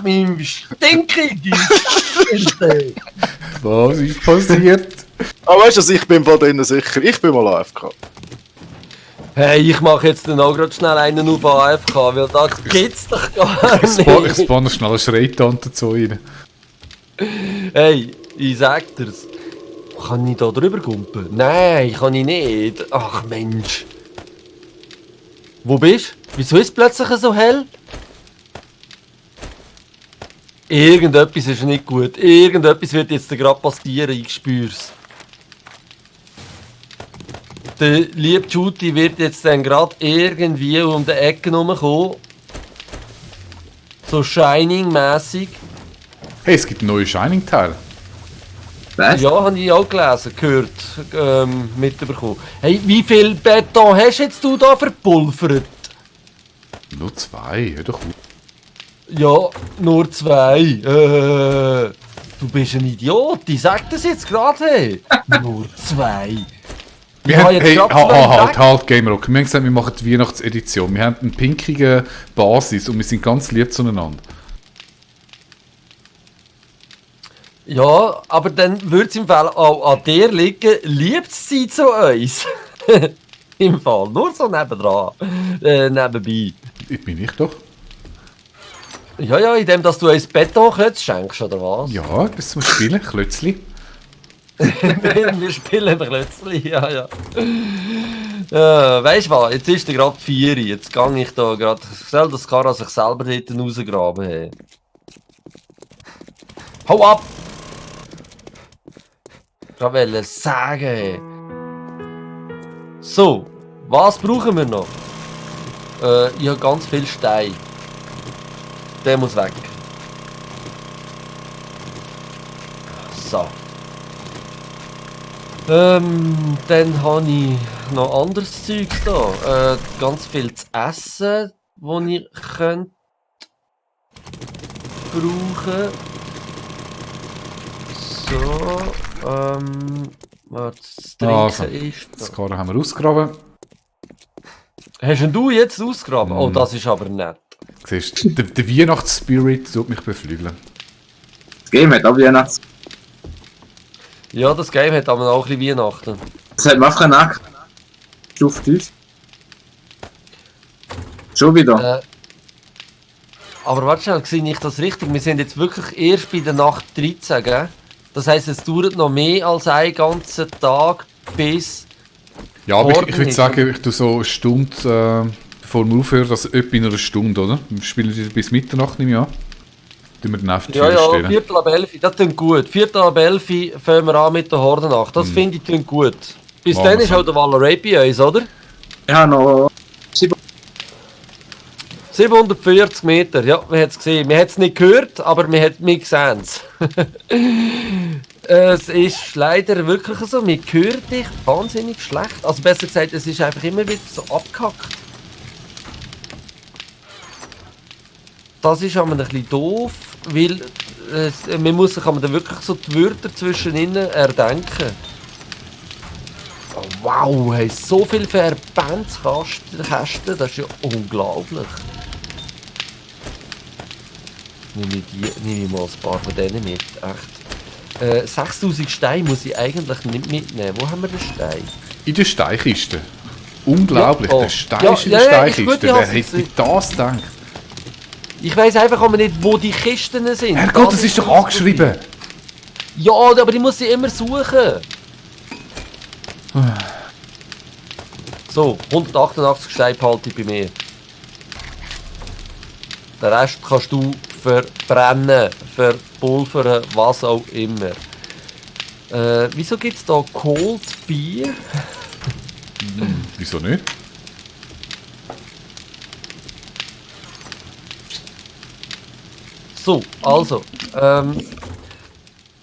meinem stinkigen Was ist passiert? Aber weißt du, ich bin von denen sicher. Ich bin mal AFK. Hey, ich mache jetzt dann auch gerade schnell einen auf AFK, weil das gibt's doch gar Ich nicht. spanne schnell eine Schreitante zu rein. Hey, ich sag dir's. Kann ich da drüber gumpen? Nein, kann ich nicht. Ach Mensch. Wo bist du? Wieso ist es plötzlich so hell? Irgendetwas ist nicht gut. Irgendetwas wird jetzt gerade passieren, ich spür's. Der liebe Juti wird jetzt dann gerade irgendwie um die Ecke rumkommen. So Shining-mässig. Hey, es gibt einen neuen Shining-Teil. Was? Ja, habe ich auch gelesen, gehört, mitbekommen. Hey, wie viel Beton hast jetzt du da verpulvert? Nur 2, hör doch auf. Ja, nur 2. Du bist ein Idiot, ich sag das jetzt gerade. Hey. Nur 2. Wir Ja, haben, jetzt hey, grad zwei weg. halt, Gamerock. Wir haben gesagt, wir machen die Weihnachtsedition. Wir haben eine pinkige Basis und wir sind ganz lieb zueinander. Ja, aber dann würde es im Fall auch an dir liegen, liebt sie zu uns. Im Fall, nur so nebendran, nebenbei. Ich bin ich doch. Ja, indem dass du uns Betonklötze schenkst, oder was? Ja, das zum Spielen, Klötzli. Wir spielen plötzlich, ja. Weißt du was, jetzt ist er gerade 4. Jetzt gehe ich da gerade. Soll das Karre sich selber dort rausgraben? Hey. Hau ab! Ich wollte sagen. Hey. So, was brauchen wir noch? Ich habe ganz viel Stein. Der muss weg. So. Dann habe ich noch anderes Zeug da. Ganz viel zu essen, das ich könnte brauchen. So, was das Also, Trinken ist. das Karre haben wir ausgegraben. Hast denn du jetzt ausgegraben? Oh, das ist aber nett. Siehst du, der Weihnachtsspirit tut mich beflügeln. Das Game hat auch Weihnachts... Ja, das Game hat aber auch ein bisschen Weihnachten. Das hat mir einfach einen Nack. Stuft uns. Schon wieder. Aber warte schnell, sehe ich das richtig? Wir sind jetzt wirklich erst bei der Nacht 13, gell? Das heisst, es dauert noch mehr als einen ganzen Tag, bis... Ja, aber ich würde ist. sagen, ich tue so eine Stunde, bevor wir aufhören, das etwa in einer Stunde, oder? Wir spielen wieder bis Mitternacht, nehme ich an. Tun wir dann auf die Tür Ja, stellen. Viertel ab 11, das klingt gut. Viertel ab 11 fangen wir an mit der Hordennacht. Das finde ich klingt gut. Bis Machen dann wir ist so. auch der Valeray bei uns, oder? Ich habe noch... 740 Meter, ja, wir haben es gesehen. Wir haben es nicht gehört, aber wir sehen es. Es ist leider wirklich so, wir hören dich wahnsinnig schlecht. Also besser gesagt, es ist einfach immer wieder so abgehackt. Das ist aber ein bisschen doof, weil man muss sich aber dann wirklich so die Wörter zwischen ihnen erdenken. Oh, wow, hey, so viel Verbandskasten, das ist ja unglaublich. Nehme ich mal ein paar von denen mit, echt. 6000 Steine muss ich eigentlich nicht mitnehmen. Wo haben wir den Stein? In der Steinkiste. Unglaublich, Ja, oh. der Stein Ja, ist in der ja, ist Steinkiste. gut, ich Wer hab's hätte gesehen. das gedacht? Ich weiss einfach aber nicht, wo die Kisten sind. Herrgott, das ist doch angeschrieben. Ja, aber ich muss sie immer suchen. So, 188 Steine behalte ich bei mir. Den Rest kannst du verbrennen, verpulvern, was auch immer. Wieso gibt es da Cold Bier? Wieso nicht? So, also.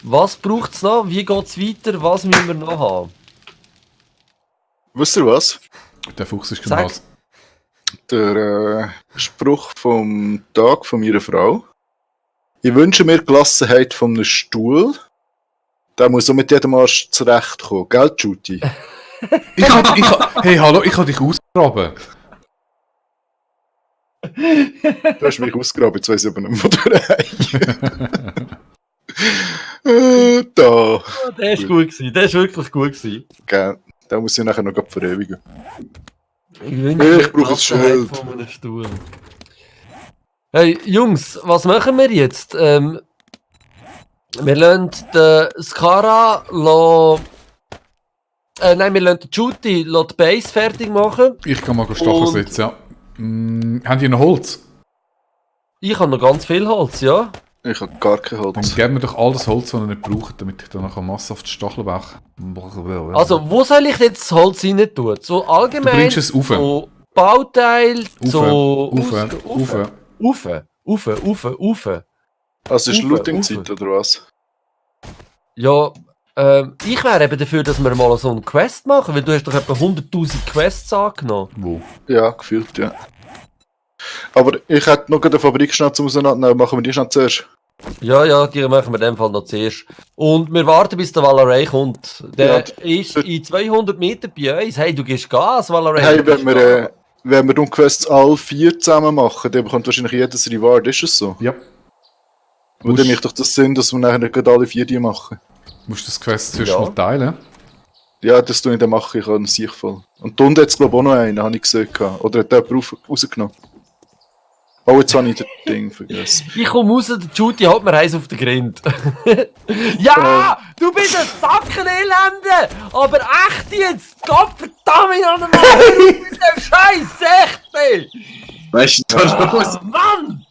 Was braucht es noch? Wie geht es weiter? Was müssen wir noch haben? Wisst ihr was? Der Fuchs ist Sag. genau. Der Spruch vom Tag von meiner Frau. Ich wünsche mir Gelassenheit von einem Stuhl. Der muss so mit jedem Arsch zurechtkommen. Gell, Juti? Hey, hallo, ich habe dich ausgegraben. Du hast mich ausgraben, jetzt weiss ich aber nicht mehr, wo du Da. Der ist gut gewesen, der ist wirklich gut gewesen. Gell. Da muss ich nachher noch verewigen. Ich wünsche Ich brauche ein Schild. von einem Stuhl. Hey, Jungs, was machen wir jetzt? Wir lassen den Skara nein, wir lassen den Juti die Base fertig machen. Ich kann mal Stachel setzen, ja. Habt ihr noch Holz? Ich habe noch ganz viel Holz, ja. Ich habe gar kein Dann Holz. geben wir doch all das Holz, das ihr nicht braucht, damit ich dann nachher massenhaft Stachel mache. Also, wo soll ich jetzt das Holz rein tun? So Du allgemein, bringst es rauf. so Bauteil, so... Rauf. Also ist Ufe, Looting-Zeit oder was? Ja, ich wäre eben dafür, dass wir mal so eine Quest machen, weil du hast doch etwa 100'000 Quests angenommen. Wo? Ja, gefühlt, ja. Aber ich hätte noch eine Fabrik schnell zum Auseinandernehmen. Machen wir die schnell zuerst. Ja, die machen wir in dem Fall noch zuerst. Und wir warten, bis der Valaray kommt. Der ist in 200 Meter bei uns. Hey, du gehst Gas, Valaray. Hey, wenn wir die Quests alle 4 zusammen machen, dann bekommt wahrscheinlich jedes Reward, ist es so? Ja. Und dann macht doch das Sinn, dass wir nachher nicht alle 4 die machen. Musst du das Quest zuerst Ja. mal teilen? Ja, das tue ich dann machen, ich habe einen Sieg voll. Und da unten hat es glaube ich auch noch einen, habe ich gesehen. Oder hat der rausgenommen? Oh, jetzt habe ich das Ding vergessen. Ich komme raus, der Juti hat mir eins auf den Grind. Ja, du bist ein Sackenelende! Aber echt jetzt! Gott verdammt an den Mann! Mit dem Scheiß, echt, ey! Weißt du, was los? Mann!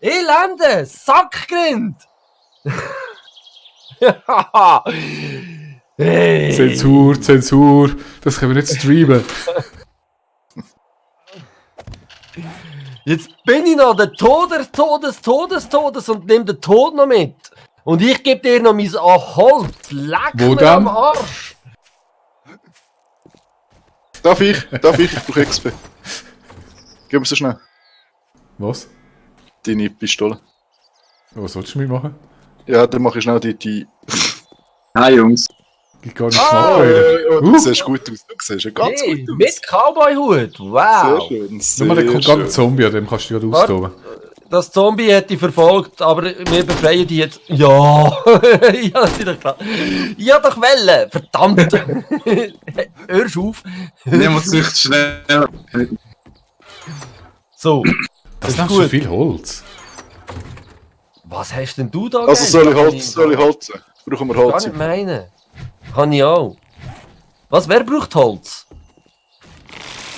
Elende! Sackgrind! Hey. Zensur. Das können wir nicht streamen. Jetzt bin ich noch der Todes und nehme den Tod noch mit. Und ich gebe dir noch mein Holz. Leck Wo mir dann? am Arsch. Darf ich? Ich brauche XP. Gib mir so schnell. Was? Deine Pistole. Was sollst du mitmachen? Ja, dann mache ich schnell die... Hi Jungs. Geht gar nicht Ah, schnappen. Du siehst gut aus. Du siehst ja ganz Hey, gut aus. mit Cowboy-Hut. Wow. Sehr schön. Nur mal, da kommt gerade ein schön. Zombie, an dem kannst du dich gerade Warte. austoben. Das Zombie hat dich verfolgt, aber wir befreien die jetzt. Ja, ja, das ist doch klar. Ja, doch Welle, verdammt. Hörst auf. Nehmen wir uns nicht schnell. So, Das ist ist schon viel Holz. Was hast denn du da? Also soll ich holzen? Brauchen wir Gar Holz? nicht meinen. Kann ich auch. Was, wer braucht Holz?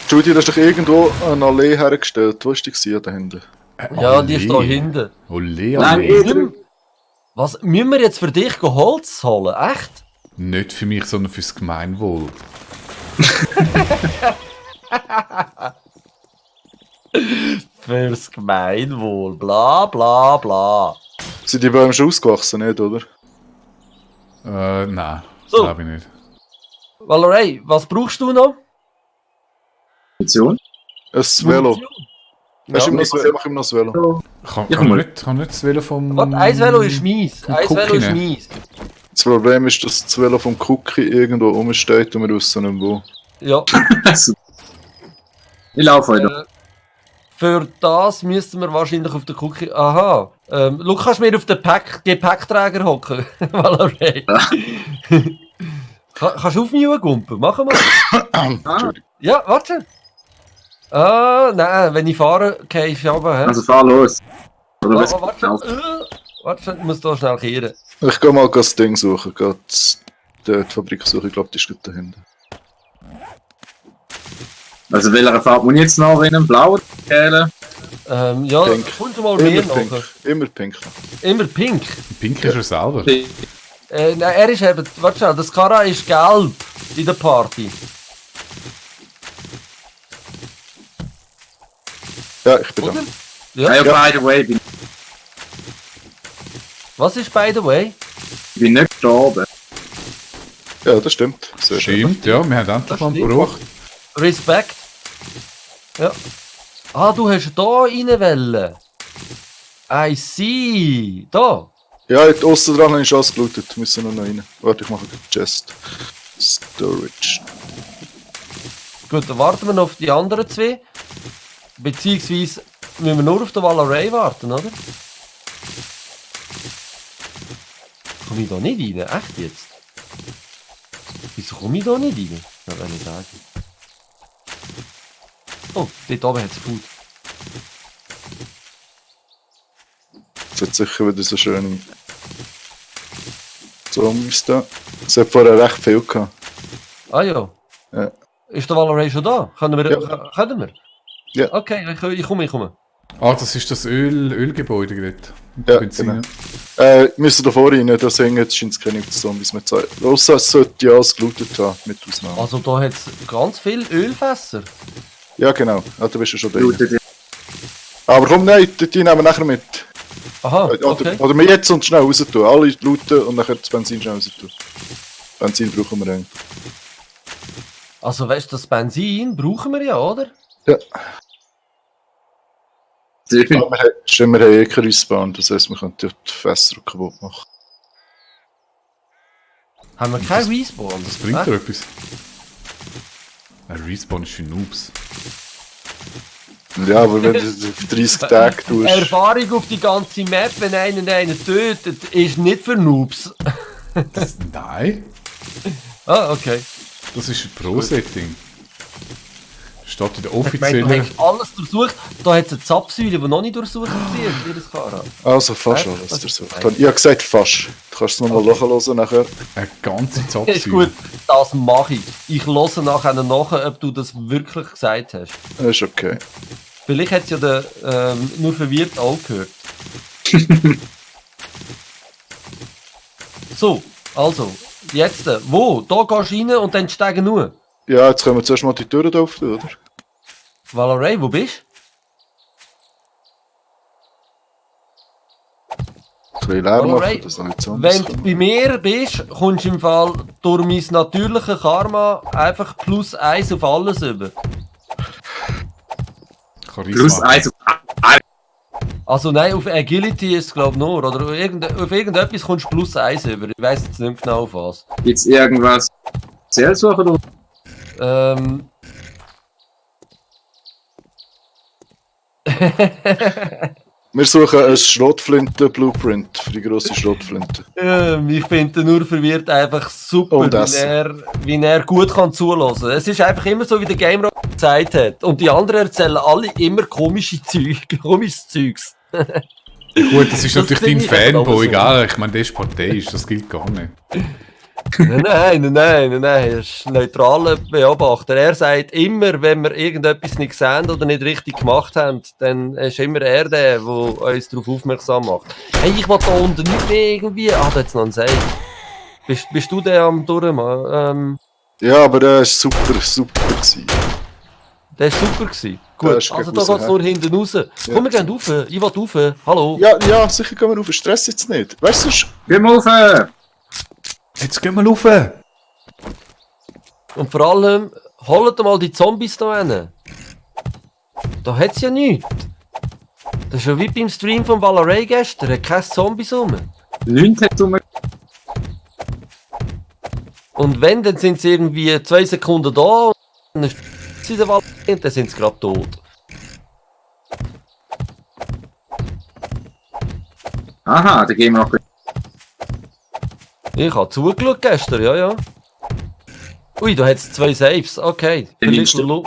Judy, du hast doch irgendwo eine Allee hergestellt. Wo ist die gewesen, da hinten? Ja, die ist da hinten. Ole, Nein, ole. Was, müssen wir jetzt für dich Holz holen? Echt? Nicht für mich, sondern fürs Gemeinwohl. Fürs Gemeinwohl, bla bla bla. Sind die Bäume schon ausgewachsen, nicht, oder? Nein. So. Glaube ich nicht. Valerie, was brauchst du noch? Munition. Ein Velo. Ja, Hast du immer noch das Velo? Mach immer noch das Velo. Kann Ja, ich mal. nicht das Velo vom... Warte, ein Velo ist mies. Vom Ein Velo ist Cookie mies. Das Problem ist, dass das Velo vom Cookie irgendwo rumsteht und wir wissen nicht wo. Ja. Ich laufe heute. Für das müssten wir wahrscheinlich auf der Cookie. Aha. Schau, kannst du mir auf den Gepäckträger hocken? Valerie. Kannst du auf mich gumpen? Machen wir. Entschuldigung. Ja, warte. Ah, nein, wenn ich fahre, gehe ich runter. Hä? Also fahr los. Oder was? Warte, warte, ich muss da schnell kehren. Ich gehe mal das Ding suchen. Die Fabrik suchen. Ich glaube, die ist gut da hinten. Also welcher Farbe muss ich jetzt noch rein? Blau oder gelb? Ja, Pink. kommst du mal mehr Immer pink. nachher. Immer pink. Immer pink. Pink ist er selber. Nein, er ist eben. Warte schnell, das Kara ist gelb in der Party. Ja, ich bin Oder? da. Ja. Ja, by the way, Was ist by the way? ich bin nicht gestorben. Ja, das stimmt. Sehr schön. Stimmt, ja. Wir haben endlich Das mal einen stimmt. Bruch. Respekt. Ja. Ah, du hast da rein wollen. I see. Da. Ja, aussen dran habe ich alles gelootet. Wir müssen noch rein. Warte, ich mache den Chest. Storage. Gut, dann warten wir noch auf die anderen zwei. Beziehungsweise müssen wir nur auf den Valaray warten, oder? Komme ich da nicht rein? Echt jetzt? Wieso komme ich da nicht rein? Ja, wenn ich sagen. Oh, dort oben hat es Food. Es hat sicher wieder so schöne Zombies da. Es hat vorher recht viel gehabt. Ah ja. Ja. Ist der Valaray schon da? Können wir? Ja. Können wir? Ja. Okay, ich komme. Ah, das ist das Ölgebäude dort. Ja, Benzin. genau. Müssen da vorne rein, da sehen jetzt scheint es keine Zombies mehr zu sein. Ausser es sollte ja alles gelootet haben, mit Ausnahme. Also da hat es ganz viele Ölfässer. Ja, genau. Ja, da bist du schon drin. Lootet ihr. Aber komm, nein, die nehmen wir nachher mit. Aha, Oder, okay. oder wir jetzt und schnell raus tun. Alle looten und nachher das Benzin schnell raus tun. Benzin brauchen wir eigentlich. Also weißt du, das Benzin brauchen wir ja, oder? Ja. Die- Stimmt, wir haben eh keine Respawn, das heisst, wir können die Fässer kaputt machen. Haben wir kein Respawn? Das bringt dir etwas. Ein Respawn ist für Noobs. Ja, aber wenn du das auf 30 Tage tust. Erfahrung auf die ganze Map, wenn einen tötet, ist nicht für Noobs. Nein, Ah, okay. das ist ein Pro-Setting. Steht in der Ich meine, du offiziellen... hast alles durchsucht. Da hat es eine Zapfsäule, die noch nicht durchsucht war, jedes Kara. Also fast Ja, alles das dazu. ist Ich habe gesagt fast. Du kannst es nochmal nachhören nachher. Eine ganze Ist Zapfsäule. gut, das mache ich. Ich höre nachher nach, ob du das wirklich gesagt hast. Das ist okay. Vielleicht hat es ja der nur verwirrt auch gehört. So, also, jetzt, wo? Da gehst du rein und dann steigen nur. Ja, jetzt können wir zuerst mal die Türen da öffnen, oder? Valaray, wo bist Ein bisschen leer Valaray, machen, dass noch nicht so wenn du bei mir bist, kommst du im Fall durch mein natürliches Karma einfach +1 auf alles über. Plus Charisma. 1 auf Also nein, auf Agility ist es glaube ich nur, oder auf irgendetwas kommst du +1 über. Ich weiss jetzt nicht genau auf was. Gibt's irgendwas Zählsuche oder? Wir suchen ein Schrotflinten-Blueprint für die grosse Schrotflinte. Ich finde nur verwirrt einfach super, Und das. wie er gut kann zulassen. Es ist einfach immer so, wie der Game Rock gesagt hat. Und die anderen erzählen alle immer komisches Zeugs. Gut, das ist Das natürlich finde dein ich aber Fanboy, so. egal. Ich meine, der ist parteiisch, das gilt gar nicht. Nein, er ist ein neutraler Beobachter. Er sagt immer, wenn wir irgendetwas nicht sehen oder nicht richtig gemacht haben, dann ist immer er der uns darauf aufmerksam macht. Hey, ich will da unten nicht mehr irgendwie... Ah, da hat's noch einen Safe. Bist du der am Durchmachen? Ja, aber der war super gewesen. Der war super gewesen. Der Gut, ist also gegen da raus, geht's nur hinten raus. Komm, wir gehen rauf. Ich will rauf. Hallo. Ja, sicher gehen wir auf. Stress jetzt nicht. Weißt du, Geh mal rauf! Jetzt gehen wir rauf! Und vor allem, holt mal die Zombies da hin. Da hat's ja nichts. Das ist ja wie beim Stream von Valaray gestern. Hat keine Zombies rum. 9 hat um. Und wenn, dann sind sie irgendwie 2 Sekunden da und dann ist sie der Valaray und dann sind sie gerade tot. Aha, da gehen wir noch. Ich habe zugeschaut gestern, ja. Ui, da hat es 2 Saves. Okay. Den nimmst du?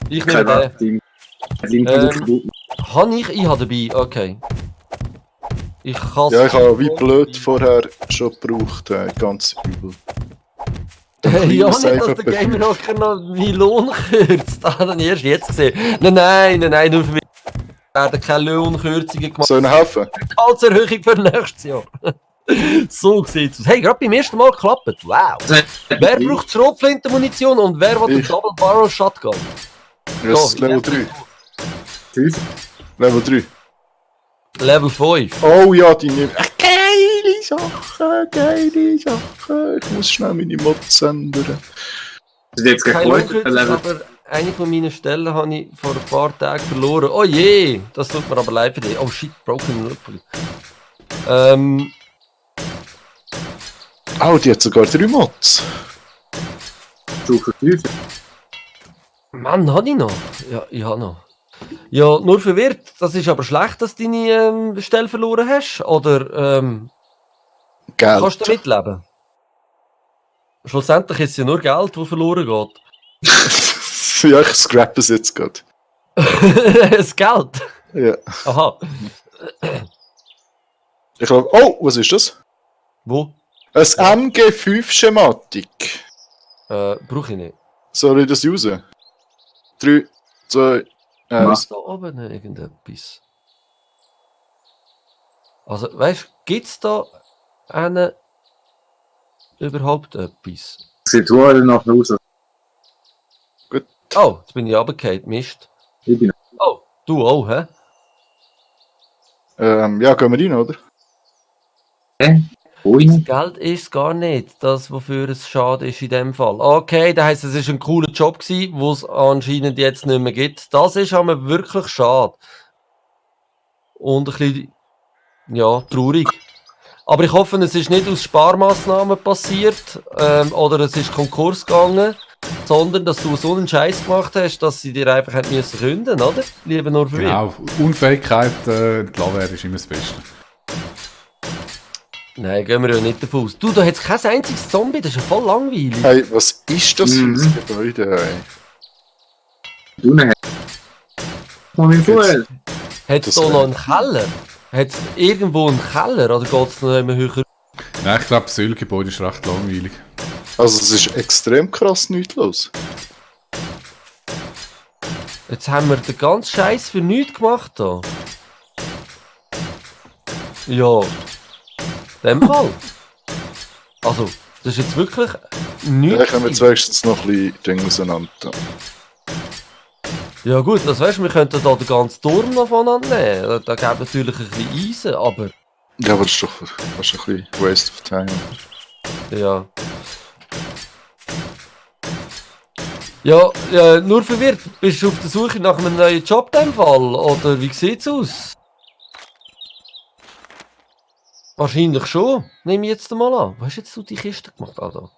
Ich nehme den. Han ich habe dabei, okay. Ich kann ja, ich habe wie blöd vorher schon gebraucht. Ganz übel. ja, nicht, dass Safe der Gamer Rocker noch meinen Lohn kürzt. Das habe ich erst jetzt gesehen. Nein, nur für mich werden keine Lohnkürzungen gemacht. Soll ich Ihnen helfen? Gehaltserhöhung für nächstes Jahr. So sieht es aus. Hey, gerade beim ersten Mal geklappt. Wow. Wer braucht Schrotflintenmunition und wer will den Ich. Double Barrel Shotgun? Das ist So, Level 3. Level 3. Level 5. Oh ja, die nehmen. Geile Sache. Ich muss schnell meine Mods ändern. Das ist jetzt Keine geklärt. Lohnkürzung, aber eine von meinen Stellen habe ich vor ein paar Tagen verloren. Oh je, das tut mir aber leid für dich. Oh shit, broken Notebook. Oh, die hat sogar 3 Mods. Stufe 5. Mann, habe ich noch? Ja, ich habe noch. Ja, nur verwirrt. Das ist aber schlecht, dass du deine Stelle verloren hast. Oder Geld. kannst du damit leben? Schlussendlich ist es ja nur Geld, das verloren geht. Ja, ich scrappe es jetzt gerade. Das Geld? Ja. Aha. Ich glaube, oh, was ist das? Wo? Ein MG5-Schematik. Brauche ich nicht. Soll ich das usen? 3, 2, 1. Ist da oben noch irgendetwas? Also, weißt du, gibt es da überhaupt etwas? Sieht wohl nach raus. Oh, jetzt bin ich runtergefallen. Mist. Ich bin Oh, du auch, hä? Ja, gehen wir rein, oder? ruhig. Das Geld ist gar nicht das, wofür es schade ist in dem Fall. Okay, das heisst, es war ein cooler Job gewesen, den es anscheinend jetzt nicht mehr gibt. Das ist aber wirklich schade. Und ein bisschen, ja, traurig. Aber ich hoffe, es ist nicht aus Sparmaßnahmen passiert oder es ist Konkurs gegangen, sondern dass du so einen Scheiß gemacht hast, dass sie dir einfach hätten müssen künden, oder? Lieber nur für mich. Genau, Unfähigkeit entlassen werden ist immer das Beste. Nein, gehen wir ja nicht davon aus. Du, da hat kein einziges Zombie, das ist ja voll langweilig. Hey, was ist das für ein Gebäude? Ey? Du nicht. Komm in Fuhl. Hat es das da noch einen Keller? Hat es irgendwo einen Keller oder geht es noch immer höher? Nein, ich glaube, das Ölgebäude ist recht langweilig. Also, es ist extrem krass nichts los. Jetzt haben wir den ganzen Scheiß für nichts gemacht da. Ja. In dem Fall. Also, das ist jetzt wirklich nichts. Dann können wir jetzt wenigstens noch ein bisschen Dinge auseinander. Ja gut, das weißt du, wir könnten da den ganzen Turm noch voneinander nehmen. Da gäbe natürlich ein bisschen Eisen, aber Ja, aber das ist doch fast ein bisschen Waste of Time. ja. Ja, nur verwirrt. Bist du auf der Suche nach einem neuen Job in dem Fall? Oder wie sieht's aus? Wahrscheinlich schon. Nehme ich jetzt mal an. Wo hast jetzt du die Kiste gemacht? Ah, da.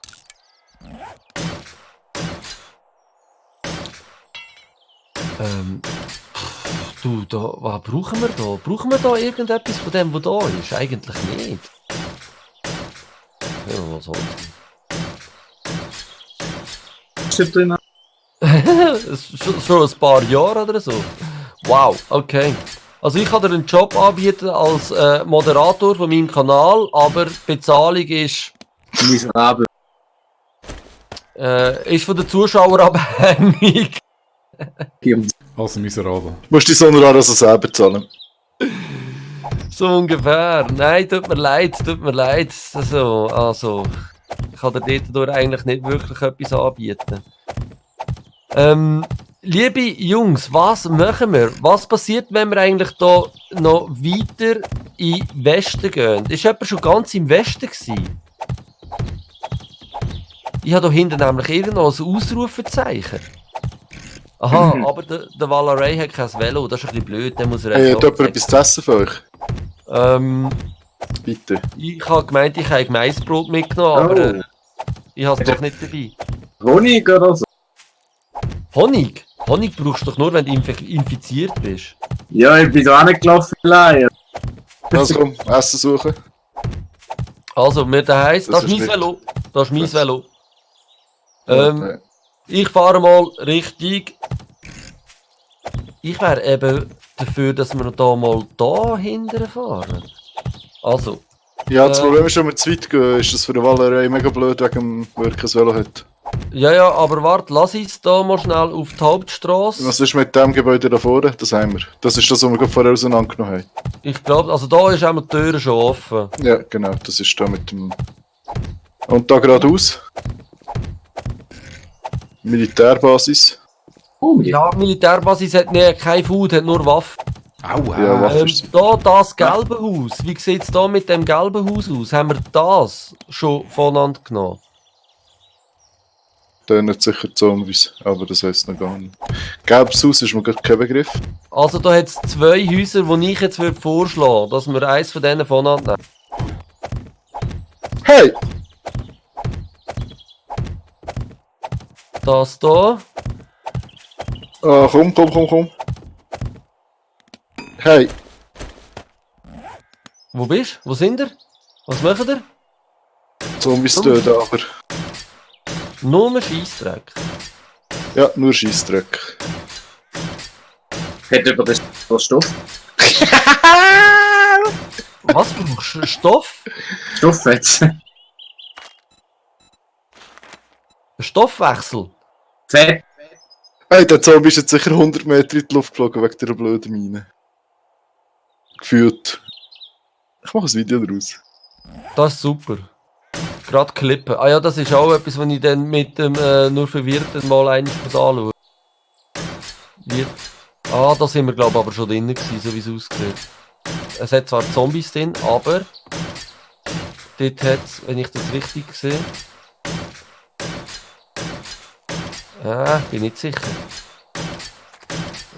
Du, da, was brauchen wir da? Brauchen wir da irgendetwas von dem, was da ist? Eigentlich nicht. Ja, was soll's? Ist drin? Schon ein paar Jahre oder so. Wow, okay. Also ich kann dir einen Job anbieten als Moderator von meinem Kanal, aber die Bezahlung ist Miserabel. von den Zuschauern abhängig. Also miserabel. Du musst die Honorar also selber zahlen. So ungefähr. Nein, tut mir leid. Also, ich kann dir dort eigentlich nicht wirklich etwas anbieten. Liebe Jungs, was machen wir? Was passiert, wenn wir eigentlich da noch weiter in den Westen gehen? Ist jemand schon ganz im Westen gewesen? Ich habe da hinten nämlich irgendwo ein Ausrufezeichen. Aha, aber der Valaray hat kein Velo, das ist ein bisschen blöd, der muss er Hey, hat echt jemand etwas zu essen für euch? Bitte. Ich habe gemeint, ich habe Maisbrot mitgenommen, aber ich habe es doch nicht dabei. Honig oder so? Honig? Honig brauchst du doch nur, wenn du infiziert bist. Ja, ich bin da auch nicht gelaufen. Also komm, Essen suchen. Also, mir da heisst, Das das ist ist mein richtig. Velo. Das ist mein Das- Velo. Okay. Ich fahre mal richtig. Ich wäre eben dafür, dass wir da mal da hinten fahren. Also, Ja, das Problem ist, wenn wir zu weit gehen, ist das für den Wallerei mega blöd, wegen dem Workers Velo hat. ja, aber warte, lass uns da mal schnell auf die Hauptstraße. Was ist mit dem Gebäude da vorne? Das haben wir. Das ist das, was wir gerade vorher auseinandergenommen haben. Ich glaube, also da ist auch die Tür schon offen. Ja, genau, das ist da mit dem... Und da geradeaus. Militärbasis. Ja, die Militärbasis hat kein Food, hat nur Waffen. Aua. Ja, Waffen ist Da das gelbe Haus. Wie sieht es da mit dem gelben Haus aus? Haben wir das schon voneinander genommen? da nicht sicher Zombies, aber das heisst noch gar nicht. Gelbes Haus ist mir gerade kein Begriff. Also da hat es 2 Häuser, die ich jetzt vorschlagen würde, dass wir eins von denen voneinander nehmen. Hey! Das da. Ah, komm. Hey, Wo bist du? Wo sind ihr? Was macht ihr? Zombies töten, aber... Nur Scheissdreck. Ja, nur Scheissdreck. Hat über den Stoff? Was brauchst du? Stoff? Stoff jetzt. Stoffwechsel? Fett. Hey, der Zombie ist jetzt sicher 100 Meter in die Luft geflogen wegen dieser blöden Mine. Gefühlt. Ich mache ein Video daraus. Das ist super. Gerade klippen. Ah ja, das ist auch etwas, was ich dann mit dem nur Verwirrten mal einmal anschauen muss. Ah, da sind wir glaube ich aber schon drin gewesen, so wie es aussieht. Es hat zwar Zombies drin, aber dort hat es, wenn ich das richtig sehe... bin nicht sicher.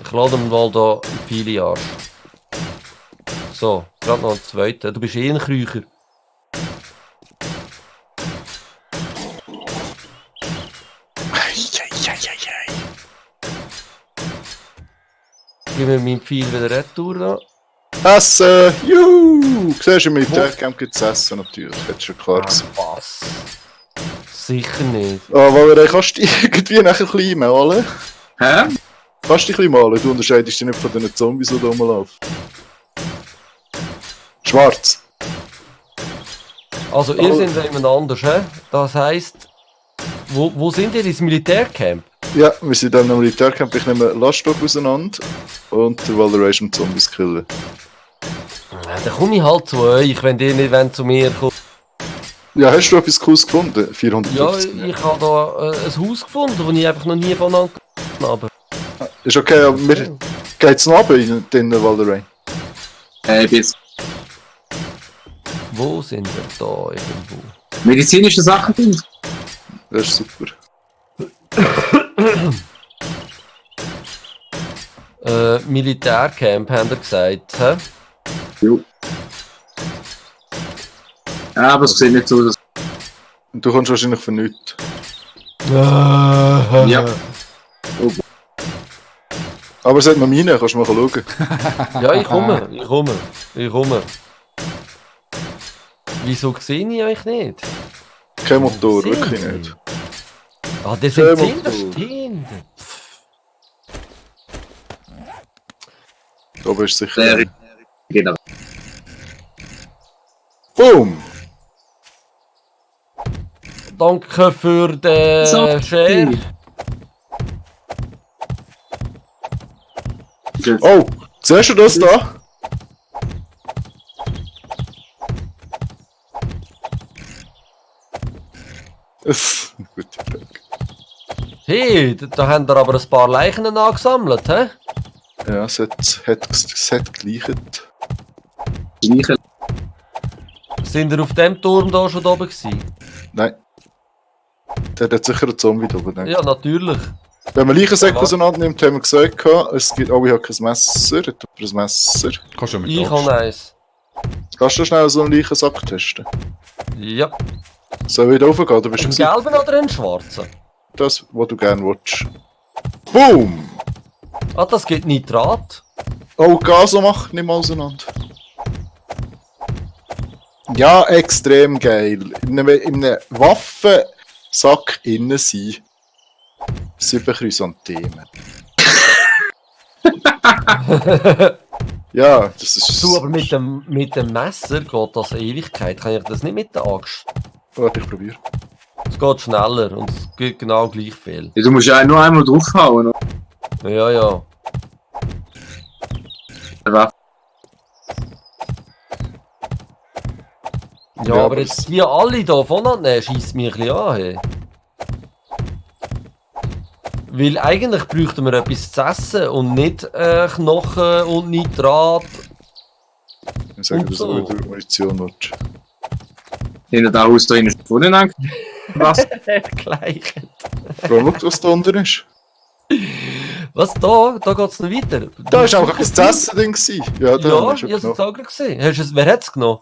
Ich lade mir mal da viele Arsch. So, gerade noch einen zweiten. Du bist eh ein Krücher. Gib mir mein Pfeil wieder retour da. Essen! Juhu! Siehst du, im Militärcamp gibt es Essen natürlich. Hättest du schon klar gesehen. Was? Sicher nicht. Ah, Valerie, kannst du dich irgendwie nachher ein bisschen malen? Hä? Kannst du dich ein bisschen malen? Du unterscheidest dich nicht von den Zombies, die da rumlaufen. Schwarz. Also, ihr seid jemand anders, hä? Das heisst, wo sind ihr? Ins Militärcamp? Ja, wir sind dann im Militärcamp. Ich nehme Laststock auseinander und der Valerie Zombies killen. Dann komme ich halt zu euch, wenn ihr nicht zu mir kommt. Ja, hast du etwas Cooles gefunden? 450. Ja, ich habe da ein Haus gefunden, das ich einfach noch nie von angefangen habe. Ist okay, aber mir geht's noch runter in den Valerie. Bis Wo sind wir da irgendwo? medizinische Sachen drin. Das ist super. Militärcamp, haben wir gesagt, hä? Jo. Ja, aber es sieht nicht so, dass... Und du kommst wahrscheinlich für nichts. Ja. Aber es hat noch Mine, kannst du mal schauen. Ja, ich komme. Wieso sehe ich euch nicht? Kein Motor, Sind wirklich die? nicht. Ah, das sind Kein Kinder Motor. stehend. Aber ist sicher. Der genau. Boom! Danke für den So. Share. Oh! Siehst du das da? Gute Frage. Hey, da haben wir aber ein paar Leichen angesammelt, hä? Ja, es hat gleichert. Gleiche. Sind ihr auf dem Turm da schon oben gewesen? Nein. Der hat sicher einen Zombie da oben. Ja, natürlich. Wenn man Leichensäcke Ja. auseinander nimmt, haben wir gesagt, es gibt... Oh, ich habe kein Messer. Hat jemand ein Messer? Kannst du mit Ich Axt. habe eins. Kannst du schnell so einen Leichensack testen? Ja. Soll ich da raufgehen? Du bist Einen ja gelben oder einen schwarzen? das, was du gerne willst. Boom! Ah, das gibt Nitrat. Oh, Gaso mach nicht mal auseinander. Ja, extrem geil. In einem Waffensack innen sein 7 Chrysanthemen. Ja, das ist... Du, aber mit dem Messer geht das Ewigkeit. Kann ich das nicht mit der Axt? Warte, ich probiere. Es geht schneller und es geht genau gleich viel. Du musst ja nur einmal draufhauen. Ja, ja. Oder? Ja, aber jetzt die alle hier voneinander nehmen, scheisst mich ein bisschen an. Hey. Weil eigentlich bräuchten wir etwas zu essen und nicht Knochen und Nitrat. Ich sage Und das so. auch, wenn du Munition willst. Hinter der Haus da innen vorne. Was? Gleich. Schau, was da unten ist. Was da? Da geht es noch weiter. Da war einfach ein zu essen drin. Ja, da Ja, haben wir ich schon habe es genommen. auch gerade gesehen. Wer hat es genommen?